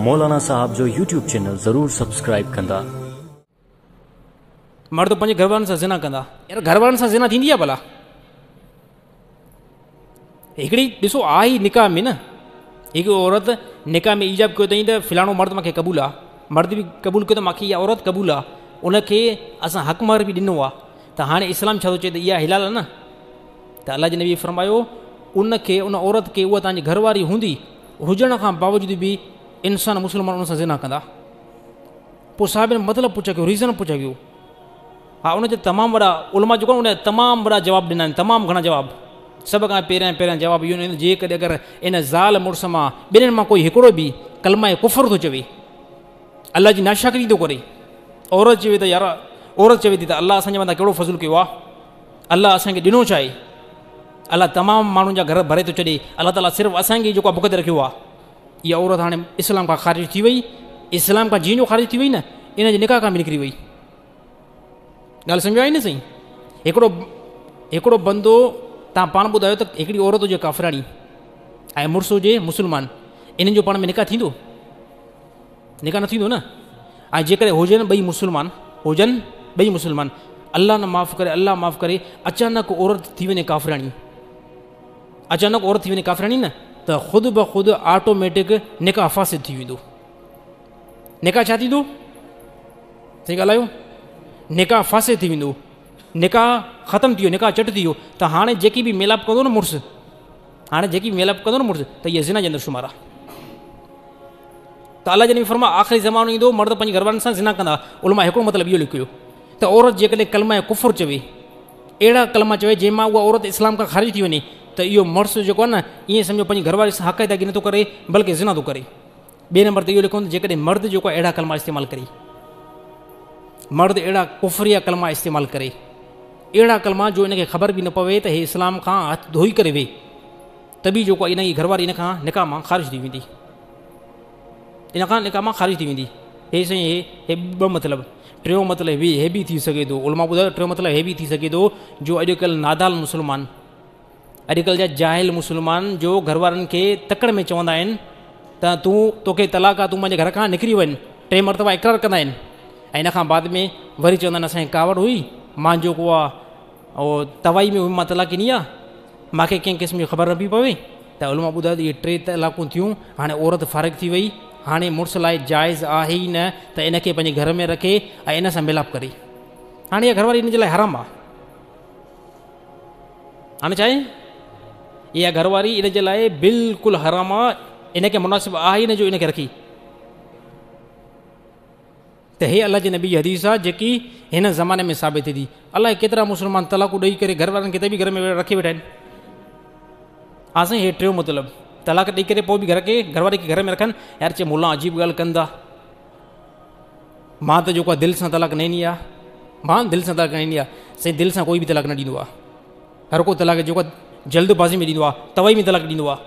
मौलाना साहब जो YouTube channel ज़रूर subscribe कंदा। मर्द पंहिंजे घर वारनि सां ज़िना कंदा। यार घर वारनि सां ज़िना थींदी आहे भला? हिकिड़ी ॾिसो आहे निकाह में न, हिकु औरत निकाह में ईजाब कयो अथई त फलाणो मर्द मूंखे क़बूल आहे, मर्द बि क़बूल कयो त मूंखे इहा औरत क़बूल आहे, उनखे असां हक़ महर बि ॾिनो आहे। त हाणे इस्लाम छा थो चए त इहा हिलाल आहे न, त अलाह जे नबी फरमायो उनखे उन औरत खे उहा तव्हांजी घरवारी हूंदी हुजण खां बावजूद बि इंसान मुस्लमान उन सां ज़िना कंदा। पोइ साहिबनि मतिलबु पुछा कयो, रीज़न पुछा कयो। हा उन जे तमामु वॾा उलमा जेको आहे उन तमामु वॾा जवाबु ॾिना आहिनि, तमामु घणा जवाबु। सभ खां पहिरियां पहिरियां जवाबु इहो ॾिनो, जेकॾहिं अगरि इन ज़ाल मुड़ुस मां ॿिन्हिनि मां कोई हिकिड़ो बि कलमा कुफर थो चवे, अलाह जी नाशुक्री थो करे, औरत चवे त यार, औरत चवे थी त अलाह असांजे मथां कहिड़ो फज़ुल कयो आहे, अलाह असांखे ॾिनो छा आहे, अलाह तमामु माण्हुनि जा घर भरे थो छॾे, अलाह ताला सिर्फ़ु असांखे जेको आहे बुक ते रखियो आहे। इहा औरत हाणे इस्लाम खां ख़ारिज थी वई, इस्लाम खां जीअं जो ख़ारिज थी वई न, इन जे निकाह खां बि निकिरी वई। ॻाल्हि सम्झ आई न साईं? हिकिड़ो हिकिड़ो बंदो तव्हां पाण ॿुधायो त हिकिड़ी औरत हुजे काफ़िराणी ऐं मुड़ुस हुजे मुस्लमान, इन्हनि जो पाण में निकाह थींदो? निकाह न थींदो न। ऐं जेकॾहिं हुजनि ॿई मुस्लमान, हुजनि ॿई मुस्लमान, अलाह न माफ़ करे, अलाह माफ़ करे, अचानक औरत थी वञे काफ़िराणी, अचानक औरत थी वञे काफ़िराणी न, त ख़ुदि ब ख़ुदि ऑटोमेटिक निकाह फ़ासिद थी वेंदो। निकाह छा थींदो? सही ॻाल्हायो, निकाह फ़ासिद थी वेंदो, निकाह ख़तमु थी वियो, निकाह चट थी वियो। त हाणे जेकी बि मिलाप कंदो न मुड़ुस, हाणे जेकी बि मिलाप कंदो न मुड़ुस, त इहा ज़िना जे अंदरि शुमार आहे। त अलाह जे नबी फरमा आख़िरी ज़मानो ईंदो, मर्द पंहिंजे घर वारनि सां ज़िना कंदा। उलमा हिकिड़ो मतिलबु इहो लिखियो त औरत जेकॾहिं कलमा कुफर चवे, अहिड़ा कलमा चवे जंहिं मां उहा औरत इस्लाम खां ख़ारिज थी वञे, त इहो मुड़ुस जेको आहे न, ईअं सम्झो पंहिंजी घरवारी सां हक़ अदायगी नथो करे बल्कि ज़िना थो करे। ॿिए नंबर ते इहो लिखो जेकॾहिं मर्द जेको आहे अहिड़ा कलमा इस्तेमालु करे, मर्द अहिड़ा कुफरिया कलमा इस्तेमालु करे, अहिड़ा कलमा जो इनखे ख़बर बि न पवे त हे इस्लाम खां हथु धोई करे वे, त बि जेको आहे इन जी घरवारी इन खां निकाह मां ख़ारिज थी वेंदी, इन खां निकाह मां ख़ारिज थी वेंदी। हे साईं, हे हे ॿ मतिलबु। टियों मतिलबु बि हे बि थी सघे थो, उलमा ॿुधायो टियों मतिलबु हे बि थी सघे थो, जो अॼुकल्ह नादाल मुस्लमान, अॼुकल्ह जा जाहिल मुस्लमान जो घर वारनि खे तकड़ में चवंदा आहिनि त तूं तोखे तलाक़ आहे, तूं मुंहिंजे घर खां निकिरी वञ, टे मरतबा इकरार कंदा आहिनि, ऐं इन खां बाद में वरी चवंदा आहिनि असांजी कावड़ हुई, मां जेको आहे उहो तवाई में हुई, मां तलाक़ ॾिनी आहे, मूंखे कंहिं क़िस्म जी ख़बर न पई पवे। त उलमा ॿुधायो त इहे टे तलाक़ूं थियूं, हाणे औरत फ़ारिग थी वई, हाणे मुड़ुस लाइ जाइज़ आहे ई न त इनखे पंहिंजे घर में रखे ऐं इन सां मिलाप करे। हाणे इहा घरवारी इन जे लाइ हराम आहे। हाणे छा आहे, इहा घरवारी इन जे लाइ बिल्कुलु हराम आहे, इनखे मुनासिब आहे ई न जो इनखे रखी। त हे अलाह जे नबी जी हदीस आहे जेकी हिन ज़माने में साबित थी। अलाए केतिरा मुस्लमान तलाकूं ॾेई करे घर वारनि खे त बि घर में रखे वेठा आहिनि। हा साईं, हे टियों मतिलबु, तलाक ॾेई करे पोइ बि घर खे घरवारे खे घर में रखनि। यार चए मुला अजीब ॻाल्हि कंदा, मां त जेको आहे दिलि सां तलाक न ॾिनी आहे, मां दिलि सां तलाक न ॾिनी आहे। साईं दिलि सां कोई बि तलाक न ॾींदो आहे, हर को तलाक जेको आहे जल्दबाज़ी में ॾींदो आहे, तवई में तलाक ॾींदो आहे।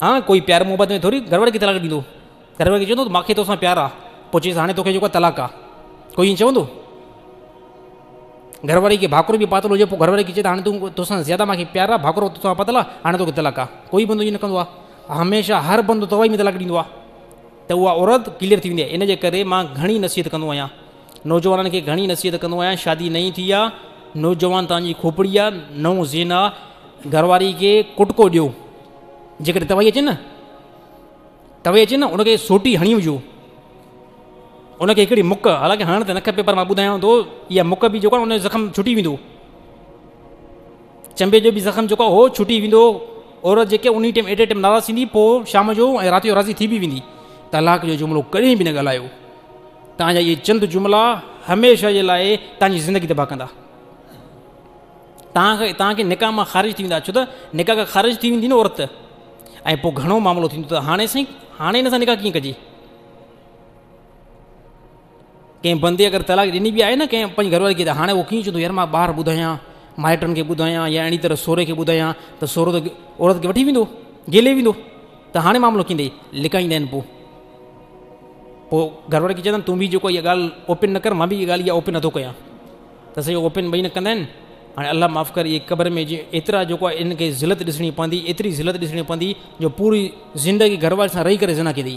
हा, कोई प्यार मोहबत में थोरी घरवारे खे तलाक ॾींदो, घरवारे खे चवंदो मूंखे तोसां प्यार आहे, पोइ चईसि हाणे तोखे जेको आहे तलाक आहे, कोई ईअं चवंदो? घरवारी खे भाकरो बि पातल हुजे, पोइ घरवारे खे चए त हाणे तूं तोसां ज़्यादा मूंखे प्यार आहे, भाकरो तोसां पातल आहे, हाणे तोखे तलाक आहे, कोई बंदो ईअं न कंदो आहे। هميشه हर बंदो तवई में तलाक ॾींदो आहे। त उहा औरत क्लियर थी वेंदी आहे। इन जे करे मां घणी नसीहत कंदो आहियां नौजवाननि खे, घणी नसीहत कंदो आहियां, शादी नई थी आहे, नौजवान तव्हांजी खोपड़ी आहे, नओं ज़हन आहे, घरवारी खे कुटको ॾियो, जेकॾहिं तवई अचे न, तवई अचे न, उनखे सोटी हणी विझो, उनखे हिकिड़ी मुक, हालांकि हणण त न खपे पर मां ॿुधायांव थो, इहा मुक बि जेको आहे उनजो ज़ख़म छुटी वेंदो, चंबे जो बि ज़ख़म जेको आहे उहो छुटी वेंदो। औरत जेके उन टाइम एट ए टाइम नाराज़ थींदी, पोइ शाम जो ऐं राति जो राज़ी थी बि वेंदी। तलाक जो जुमिलो कॾहिं बि न ॻाल्हायो, तव्हांजा इहे चंद जुमिला हमेशह जे लाइ तव्हांजी ज़िंदगी तबाह कंदा, तव्हांखे निकाह मां ख़ारिज थी वेंदा। छो त निकाह खां ख़ारिज थी वेंदी न औरत, ऐं पोइ घणो मामिलो थींदो त हाणे साईं, हाणे हिन सां निकाह कीअं कजे? कंहिं बंदे अगरि तलाक ॾिनी बि आहे न कंहिं पंहिंजी घरवारी खे, त हाणे उहो कीअं चवंदो यार मां ॿाहिरि ॿुधायां, माइटनि खे ॿुधायां या अहिड़ी तरह सोरे खे ॿुधायां, त सोरो त औरत खे वठी वेंदो, गेले वेंदो, त हाणे मामिलो कीअं लिकाईंदा आहिनि। पोइ पोइ घरवारे खे चवंदा आहिनि तूं बि जेको इहा ॻाल्हि ओपन न कर, मां बि इहा ॻाल्हि इहा ओपन नथो कयां, त सही ओपन ॿई न कंदा आहिनि। हाणे अलाह माफ़ करे, इहे क़बर में जीअं एतिरा जेको आहे इन खे ज़िलत ॾिसणी पवंदी, एतिरी ज़िलत ॾिसणी पवंदी जो पूरी ज़िंदगी घरवारे सां रही करे ज़िना कंदी।